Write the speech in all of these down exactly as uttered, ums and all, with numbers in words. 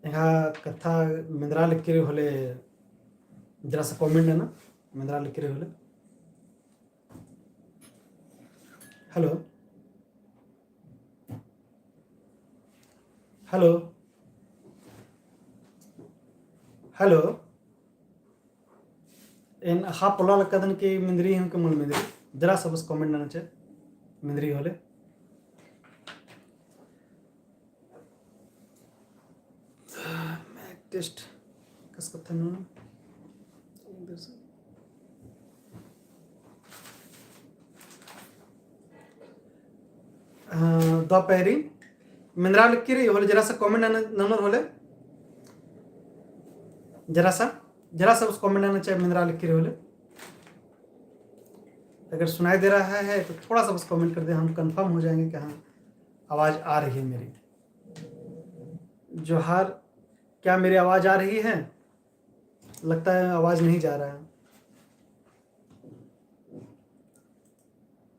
एंगा कत्था मेंदरा लिक्की रई होले, जरा सा comment नना, मेंदरा लिक्की रई होले। Hello, hello, hello। एन हा पोल्ला लक्कादन कि मेंदरी हूँ कि मल मेंदरी, जरा सा बस comment नना चे, मेंदरी होले। Mic test कस कत्था नू। हाँ, दो पैरी मेंदरा लिक्की रई होले, जरा सा comment नन-, ननोर होले। जरा सा, जरा सा बस comment नना चे, मेंदरा लिक्की रई होले। अगर सुनाई दे रहा है तो थोड़ा सा बस comment कर दे, हम confirm हो जाएंगे कि हाँ, आवाज़ आ रही है मेरी। जोहार, क्या मेरी आवाज़ आ रही है? लगता है आवाज़ नहीं जा रहा है।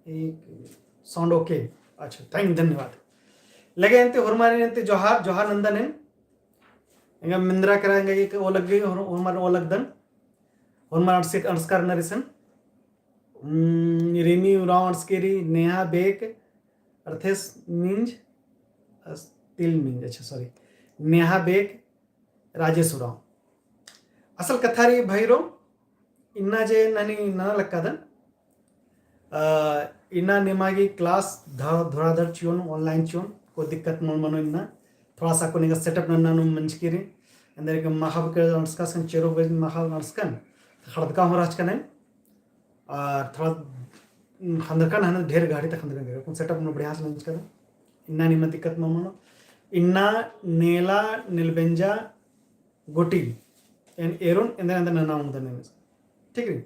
एक sound okay। अच्छा, thank, धन्यवाद। लगे अन्ती होरमारिन अन्ती जोहार, जोहार नन्दन एन। एंगा मेंदरा केरा एंगा कि ओलग्गी, होर-, होरमार ओलगदन। होरमार अंड़सके, अंड़सका रअनर इसन। हम्म, रिमी उराँव अंड़सकी रई, नेहा बेक, अर्थेस मिंज, अस-, तिल मिंज, अच्छा, sorry। नेहा बेक, राजेश उराँव। असल कत्था रई भइरो, इन्ना जे ननी नना लक्कादन, अ, इन्ना निमा गे class ध-, धुराधर चिओन, online चिओन, कोई दिक्कत मल मनो इन्ना। थोड़ा सा अक्कुन एंगा setup नन्ना नू मंजकी रई। एन्देरगे माख़ा बग्गे अंड़सकन, चेरो बग्गे माख़ा अंड़सकन, ख़ड़दका हूँ रहचकन एन। और थोड़ा, उम, ख़ंदरकन हन, ढेर घड़ी तक ख़ंदरकन, अक्कुन setup नू बढ़िया से नंजकन। इन्ना निमा दिक्कत मल मनो। इन्ना नेला नेलबेंजा गूटी एन एरोन एन्देर एन्देर नना ओंगदन एन। ठीक रई।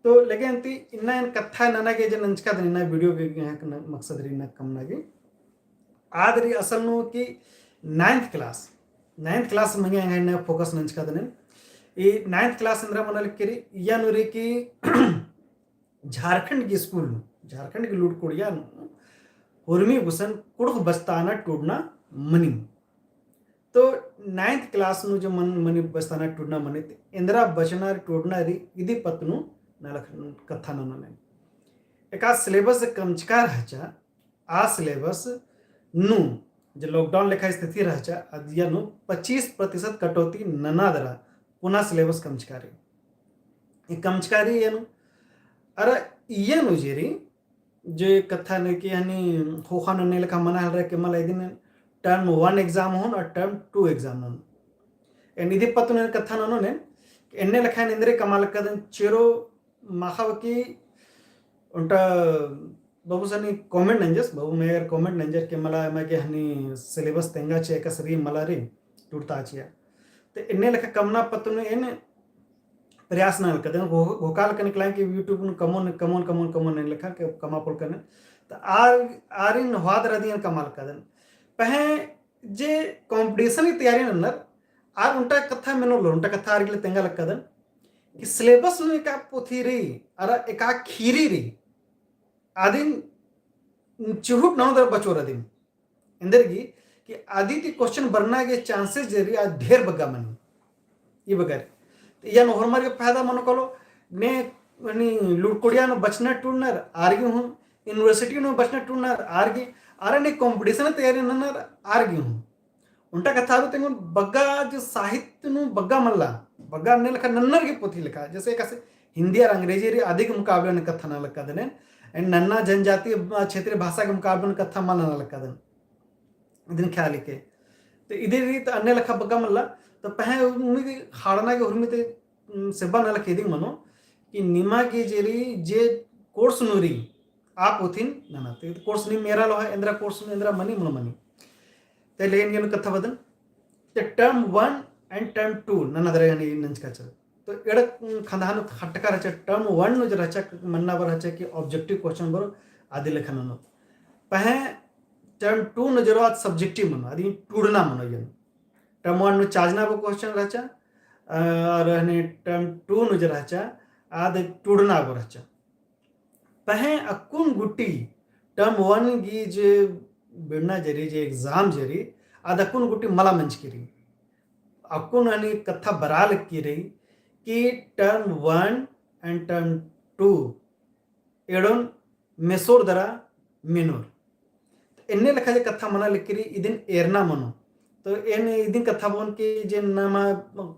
तो लगे अन्ती इन्ना एन कत्था नना गे जे नंजकादन इन्ना video गे, गे मकसद रई इन्ना कमना गे। आद रई असल नू कि ninth class, ninth class मंगे एंगा इन्ना focus नंजकादन एन। ई ninth class एन्दरा मना लगी रई, इया नू रई कि झारखंड गे school नू, झारखंड गे लूट कोड़िया नू, हुरमी गुसन कुँड़ुख़ बचताना टूड़ना मनी। तो ninth class नू जो मन, मनी बचताना टूड़ना मनी, ते एन्दरा बचना टूड़ना रई, इदी पत्त नू नलख कत्था ननोन एन। एका syllabus कमचका रहचा, आ syllabus नू जे lockdown लेखा स्थिति रहचा, अदिया नू पच्चीस प्रतिशत कटौती नना दरा पुना syllabus कमचका रई। ई कमचका रई इया नू, अरा इया नू जे रई, जे कत्था ने कि हनी ख़ोख़ा नू एन्ने लेखा मना हेलरा कि मला इदिन term one exam होन और term two exam होन। एन इदी पत्त नू एन कत्था ननोन एन, एन्ने लेखा एन एन्देर कमआ लक्कादन चेरो माख़ा बग्गे ओन्टा बाबू सनी comment नंजस, बाबू मेर comment नंजर कि मला एमा गे हनी syllabus तेंगा चिआ, एकासे रई मला रई टूड़ता चिआ। ते एन्ने लेखा कमना पत्त नू एन प्रयास नना लक्कादन, घो-, घोखआ लक्कन इकला कि YouTube नू कमओन, कमओन, कमओन, कमओन एन्ने लेखा के कमआ पोल्लकन। त आर, आरिन होआ दरा अदिन कमआ लक्कादन। पहें जे competition की तैयारी नन्नर, आर ओन्टा कत्था मेनो लो, ओन्टा कत्था आर गे ले तेंगा लक्कादन कि syllabus नू एका पोथी रई, अरा एका ख़ीरी रई, अदिन चुहुट ननोर दरा बचोर अदिन। एन्देरगे कि अदी ती question बरना गे chances जे रई, आ ढेर बग्गे मनी। ई बग्गे रई। तो इया नू होरमर गे फायदा मनो कालो, ने, ने लूट कोड़िया नू बचना टूड़नर आर गे हूँ, university नू बचना टूड़नर आर गे, अरा ने competition तैयारी नन्नर आर गे हूँ। ओन्टा कत्था रई तेंगोन बग्गे जे साहित्य नू बग्गे मल्ला, बग्गे एन्ने लेखा नन्नर गे पोथी लेखा, जैसे एकासे हिंदी और अंग्रेजी रई अदी के मुकाबले नू कत्था नना लक्कादन एन, एन नन्ना जनजातीय क्षेत्रीय भाषा के मुकाबले नू कत्था मल नना लक्कादन। इदिन ख्याल इके। तो इदी रई तो एन्ने लेखा बग्गे मल्ला, तो पहें उर्मी ती ख़ाड़ना गे उर्मी ती, उम, सेब्बा नलख इदिंग मनो, कि निमा गे जे रई जे course नू रई, आ पोथिन नना। तो course नीम एरा लोहा, एन्दरा course नू एन्दरा मनी, मल मनी। ते लेकिन एन कत्था बअदन, ते term one and term two नना दरा हनी नंजका चल। तो एड़क खंदहा नू खटका रहचा, term one नू जे रहचा, मन्ना बरआ रहचा कि objective question बरओ, अदी लेखा ननोत। पहें term two नू जे रओ आद subjective मनो, अदी टूड़ना मनो इयन। Term one नू चाजना बओ question रहचा, अ, और हनी term two नू जे रहचा, आद टूड़ना बओ रहचा। पहें अक्कुन गूटी term one गे जे बिड़ना जे रई, जे exam जे रई, आद अक्कुन गूटी मला मंजकी रई। अक्कुन हनी कत्था बरआ लगी रई कि term one and term two एड़ोन मेसोर दरा मेनोर। एन्ने लेखा जे कत्था मना लगी रई, इदिन एरना मनो। तो एन इदिन कत्था बओन कि जे नमा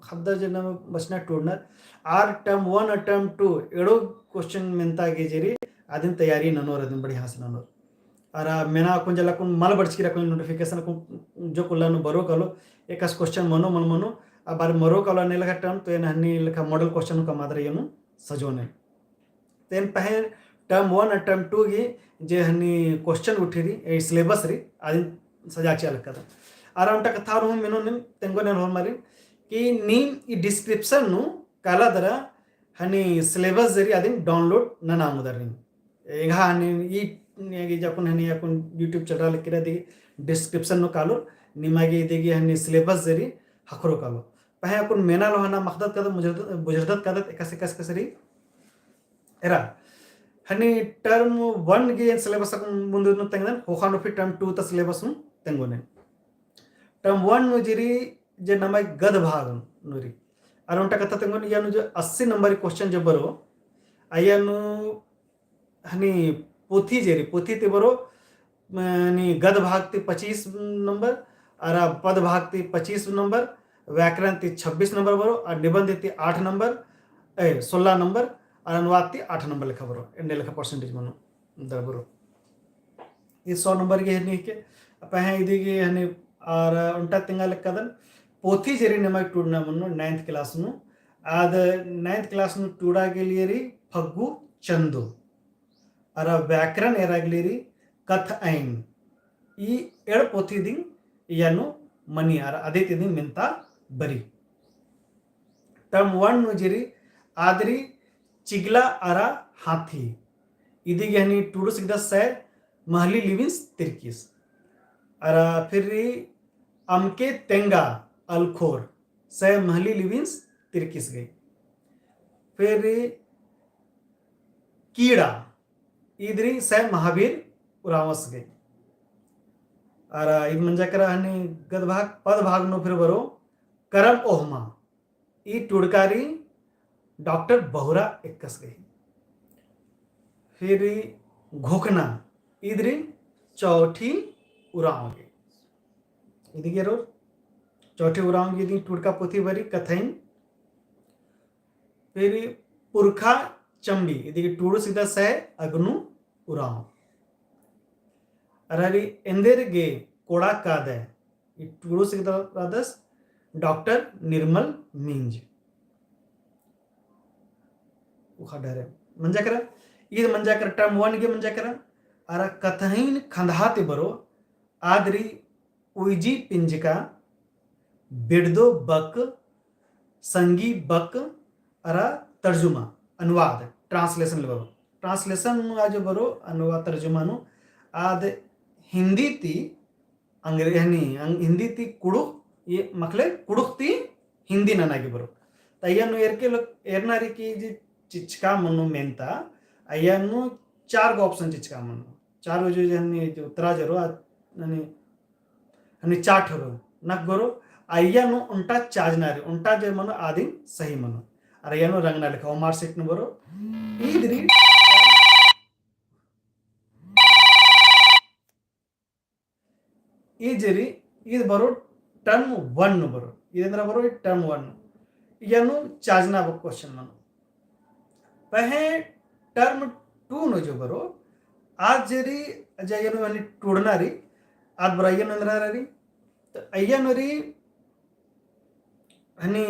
ख़द्दर जे नमा बचना टूड़नर, आर term one और term two एड़ो question मेन्ता गे जे रई, अदिन तैयारी ननोर, अदिन बढ़िया से ननोर। अरा मेना अक्कुन जला अक्कुन मल बरचकी रई, अक्कुन notification अक्कुन जोक उल्ला नू बरओ कालो, एकासे question मनो मल मनो, अबड़ा बरओ कालो अन्ने लेखा term, तो एन हन्नी लेखा model question नू कमआ दरा एन सजोन। तेन पहें term one और term two गे जे हनी question उठी रई, ए syllabus रई, अदिन सजा चिआ लक्कदन। अरा ओन्टा कत्था हूँ मेनोन नीम, तेंगोन एन होरमारिन कि नीम ई description नू काला दरा हनी syllabus जे रई अदिन download नना ओंगदर नीम। एंग्है हनी ई, ई जकुन हनी अक्कुन YouTube चलरा लगी रई, अदी description नू कालोर, निमा गे इदी गे हनी syllabus जे रई ख़क्खरओ कालो। पहें अक्कुन मेना लोहना मखदत कादत, मुजरदत, बुझरदत कादत, एकासे, एकासे, एकासे रई। एरा, हनी term one गे एन syllabus अक्कुन मुन्द नू तेंगदन, ख़ोख़ा नू फिर term two ता syllabus नू तेंगोन एन। Term one नू जे रई, जे नम्है गद भाग नू रई। अरा ओन्टा कत्था तेंगोन, इया नू जो अस्सी number question जो बरओ, अइया नू हनी पोथी जे रई, पोथी ती बरओ, हनी गद भाग ती पच्चीस number, अरा पद भाग ती पच्चीस number, व्याकरण ती छब्बीस number बरओ, अरा निबंध ती आठ number, ए, सोलह number, अरा अनुवाद ती आठ number लेखा बरओ, एन्ने लेखा percentage मनो दरा बरओ। ई सौ number गे हनी के, पहें इदी गे हनी, अरा ओन्टा तेंगा लक्कदन, पोथी जे रई निमा टूड़ना मनो ninth class नू, आद ninth class नू टूड़ा गे लिए रई फग्गु चंदो। अरा व्याकरण एरा गे लिए रई कथअइन। ई एंड़ पोथी दिम इया नू मनी अरा अदी ती दिम मेन्ता बरई। Term one नू जे रई आद रई चिगला अरा हाथी। इदी गे हनी टूड़ुस हिकदस सय महली लिविन्स तिरकिस। अरा फिर रई अमके तेंगा अलखोर सय महली लिविन्स तिरकिस गई। फिर रई कीड़ा, ईद रई सय महावीर उराँवस गई। अरा ईद मंजा केरा हनी गद भाग, पद भाग नू फिर बरओ करम ओहमा, ई टूड़का रई डॉक्टर बहुरा एक्कस गही। फिर रई घोखना, ईद रई चौठी उराँव गही। इदी गे रओर, चौठी उराँव गही इदी टूड़का पोथी बरई कथइन। फिर पुरखा चम्बी, इदी गे टूड़ुस हिकदस सय अगनू उराँव। अरा रई एन्देर गे कोड़ा कादय, ई टूड़ुस हिकदस डॉक्टर निर्मल मिंज। उखा डरे। मंजा केरा, ईद मंजा केरा term one गे मंजा केरा, अरा कथइन खंदहा ती बरओ, आद रई उइजी पिंजका, बिड़दो बक, संगी बक, अरा तर्जुमा, अनुवाद, translation ले बरओ। Translation नू आ जो बरओ, अनुवाद तर्जुमा नू, आद हिंदी ती अंग्रे-, हनी, अंग-, हिंदी ती कुँड़ुख़, ये मखले कुँड़ुख़ ती हिंदी नना गे बरओ। त अइया नू एरके लो-, एरना रई कि जे चिचका मनो मेन्ता, अइया नू चार गो option चिचका मनो। चार गो जो, जो हनी जो उत्तरा जो रओ, आ, हनी हनी चाट हरो, नक गोरो, अइया नू ओन्टा चाजना रई, ओन्टा जे मनो आदिन सही मनो। अरा अइया नू रंगना लेखा, ओमार seat नू बरओ, ईद रई, ईद जे रई, ईद बरओ term one नू बरओ, ईद एन्दरा बरओ term one नू, अइया नू चाजना बक question मनो। पहें term two नू जो बरओ, आद जे रई, जे अइया नू हनी टूड़ना रई, आद बरओ अइया नू एन्दरा रई, त अइया नू रई हनी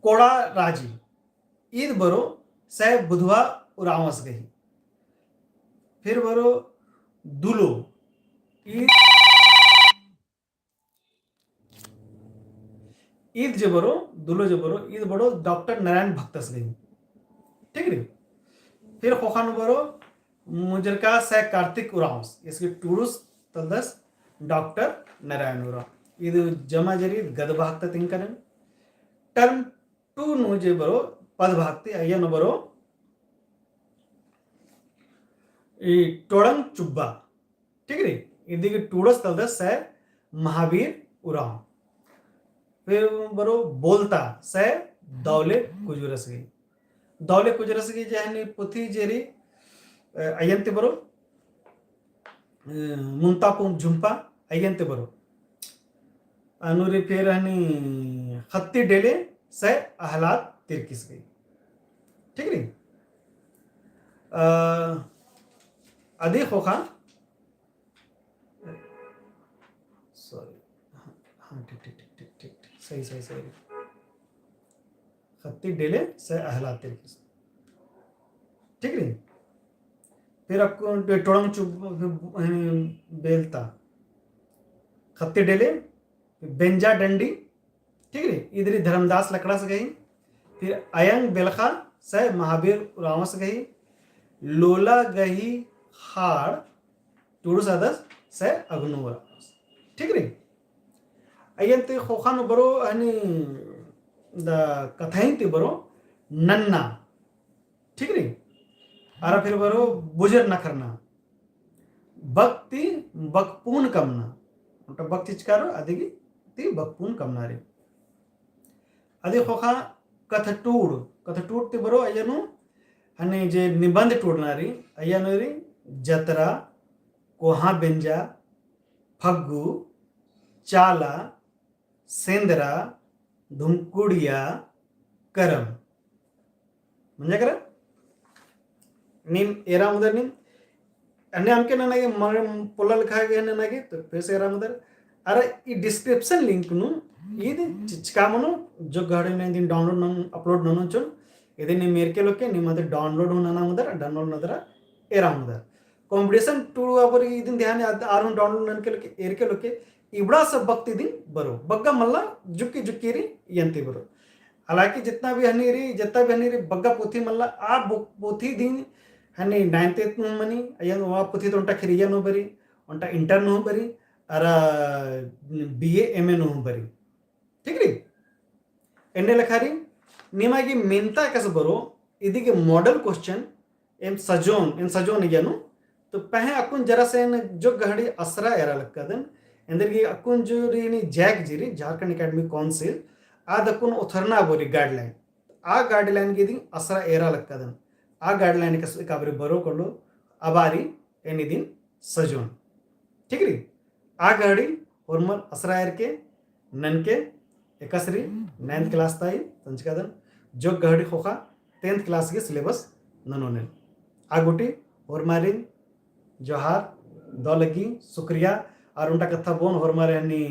कोड़ा राजी, ईद बरओ सय बुधवा उराँवस गही। फिर बरओ दुलो, ईद ईद जे बरओ, दुलो जे बरओ, ईद बरओ डॉक्टर नारायण भक्तस गही। ठीक रई? फिर ख़ोख़ा नू बरओ, मुजरका सय कार्तिक उराँवस, इसके टूड़ुस तलदस डॉक्टर नारायण उराँव। ईद जमा जे रई, ईद गद भाग ता तिंकन। Term two नू जे बरओ, पद भाग ती, अइया नू बरओ, ई टोड़ंग चुब्बा। ठीक रई? इदी गे टूड़स तलदस सय महावीर उराँव। फिर बरो बोलता से दौले कुजूरस गही। दौले कुजूरस गही जे हनी पुथी जे रई, अ, अयंग ती बरो, अ, मुन्ता पूँप झुम्पा, अयंग ती बरो। अन्नु रई फिर हनी ख़त्ती डेले से अहलाद तिरकिस गही। ठीक रई? अ, अदी ख़ोख़ा, sorry, हाँ, हाँ, ठीक, ठीक, सही, सही, सही। ख़त्ती डेले से अहलाद तिरकिस। ठीक रई? फिर अक्कुन टोड़ंग चु-, बेलता। ख़त्ती डेले, बेंजा डंडी, ठीक रई? इद रई धर्मदास लकड़ास गही। फिर अयंग बेलख़ा से महावीर उराँवस गही। लोला गही ख़ाड़ टूड़ुस अदस से अगनू उराँवस। ठीक रई? अयंग ती ख़ोख़ा नू बरो हनी द कत्थाइन ती बरो नन्ना। ठीक रई? अरा फिर बरो बुझुर नखरना। बक ती बकपून कमना। ओन्टा बक चिचका रओ, अदिगी ती बकपून कमना रई। अदी ख़ोख़ा कत्थटूड़, कत्थटूड़ ती बरो अयंग नू हनी जे निबंध टूड़ना रई, अयंग नू रई जतरा, कोहाँ बेंजा, फग्गू, चाला, सेंदरा, धुमकुड़िया, करम। मंजा केरा? नीम एरा ओंगदर नीम। अन्ने अमके नना गे, मगर पोल्ला लेखा गे नना गे, तो फिर से एरा ओंगदर। अरा ई description link नू, ईद चिचका मनो, जोक गही नू इदिन download नन, upload ननोन चिओन, इदिन नीम एरके लोके, नीम अदर download हूँ नना ओंगदर, download नंदरा एरा ओंगदर। Competition टूड़ अबोर इदिन ध्यान आद-, आर हूँ download ननके लोके, एरके लोके, इबड़ा सब बक ती इदिन बरो। बग्गे मल्ला जुक्की जुक्की रई अयंग ती बरो। हालांकि जितना भी हनी रई, जितना भी हनी रई, बग्गे पुथी मल्ला, आ बु-, पुथी इदिन हनी ninth tenth नू मनी, अयंग वा पुथी तो ओन्टा ख़ेरिया नू बरई, ओन्टा inter नू बरई, अरा B A M A नू बरई। ठीक रई? एन्ने लेखा रई, निमा गे मेन्ता एकासे बरो, इदिगे model question, एम सजोन, एम सजोन इय्या नू, तो पहें अक्कुन जरा से एन जोक गही असरा एरा लक्कादन, एन्देरगे अक्कुन जो रई नी JAC जे रई, झारखंड Academic Council, आद अक्कुन ओथरना बरई guideline। आ guideline गे इदिन असरा एरा लक्कादन। आ guideline एकासे एका बारी बरो कालो, आ बारी एन इदिन सजोन। ठीक रई? आ गही होरमर असरा एरके ननके एकासे रई ninth class ता ई तंचकादन जोक गही ख़ोख़ा tenth class गे syllabus ननोन एन। आ गूटी होरमारिन जोहार, दव लग्गी, शुक्रिया, अरा ओन्टा कत्था बओन होरमारिन हनी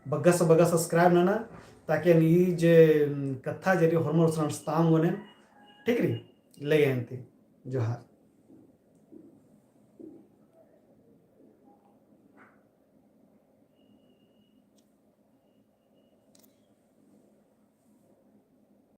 बग्गे से बग्गे subscribe नना, ताकि हनी ई जे कत्था जे रई होरमर उसरान स्ताम ओंगोन एन, ठीक रई? ले एन्ती। जोहार।